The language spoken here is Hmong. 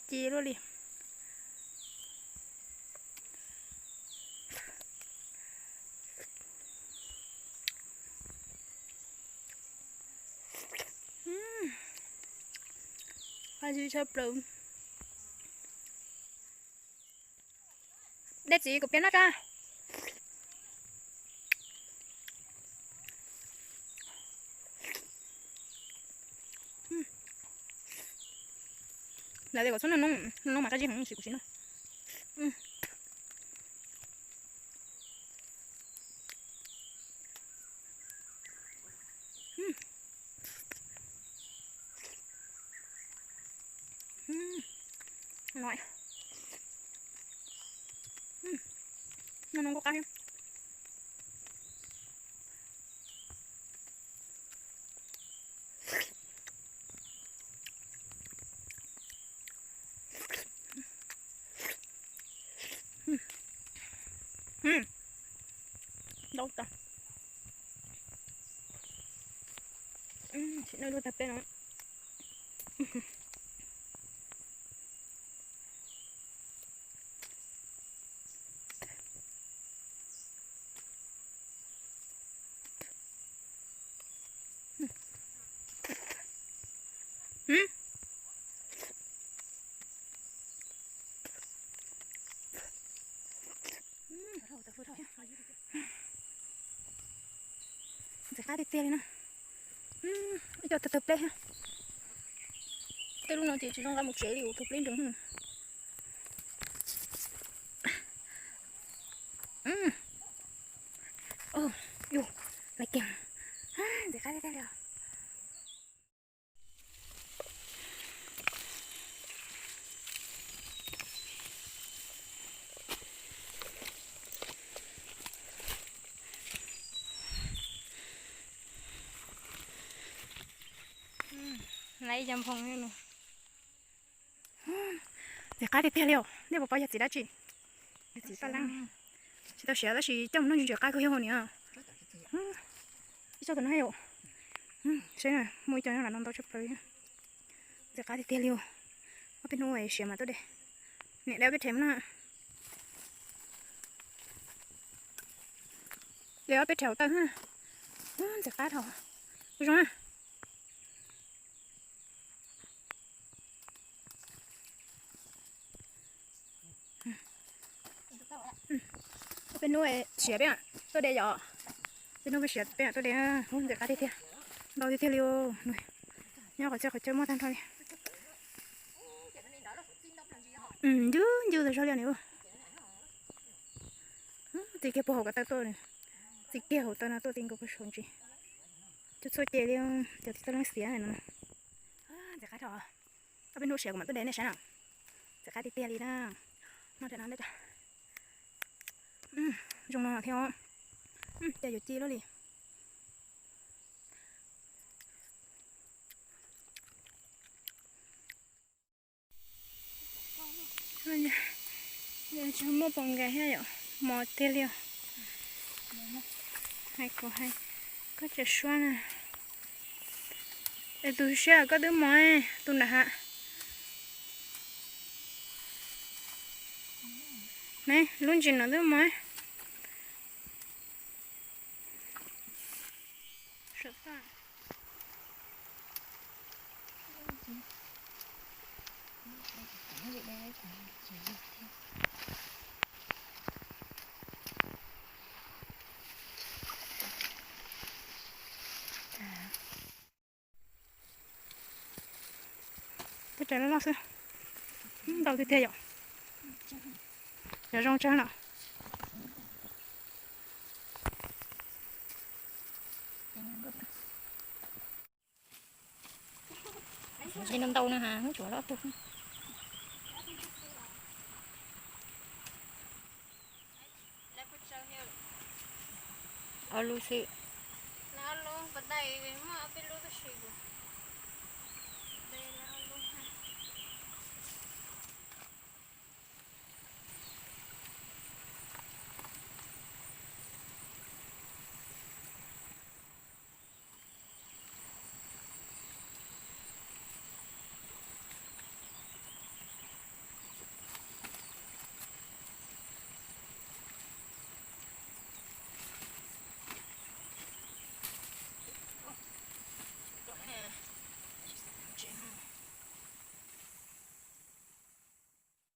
ci luaj li. Qab zib tshaj plaws. Dej txiv kuv piab noj tso. Lawv tias kom txhob noj noob, noj noob mas qab zib heev, sim kuv sim noj. Noj noob kuj qab thiab. Ntau tas. Sim noj lub tag peb no. Ntxim qab tiag tiag li na. Ib co tawg tawg pleb thiab. Tej lub no ces tsis zoo nqa mus tsev li, tawg pleb nroog. Yus, laiv kiag. Ntxim qab tiag tiag li os. Laiv ib co nphoo. Ntxim qab tiag tiag li os. Nej puas paub yog txiv dab tsi? Yog txiv paj leeb. Tsis tau siav tab sis coj mus noj ntsis ntsis qab kawg yog niam. Ib tsob tus no yom. Saib na, muaj ib co nyob ntawm no ntau tshaj plaws. Ntxim qab tiag tiag li os. Ob peb hnub siav mas tuaj de. Niam de ob peb rhev na. De ob peb rhev hauv taw na. Ntxim qab dhau. Kuj zoo na. Peb hnub siav peb mam tuaj de yom. Peb hnub peb siav peb mam tuaj de. Ntxim qab tiag tiag. Ntau tiag tiag li os. Nyob qhov txhia qhov chaw muaj tag nrho li. Ncw ncw tas zog li ni. Txiv kiag puag hauv ko taw tuaj. Txiv kiag hauv taw no tuaj ti nkaus puag saum ntsis. Cov txhua ces li cov txiv txoj leej xiav no. Ntxim qab dhau. Ob peb hnub siav kuv mam tuaj de nej saib na. Ntxim qab tiag tiag li na. Noj rau no na. Zoo no thiab. Cas yuav ci luaj li. Tsis muaj pom nkais thiab yom, mos tiag li os. Hais kuv hais, koj tseem suab na. Es tus siab koj twb mos, tus nram hav. Ne, lub ntsis no twb mos. Peb rais loj loj xwb. Ntau tiag tiag yom. Cov zoo tsawg no. Ntau ntau no ha, muab tsuav los tug. Ob lub xwb.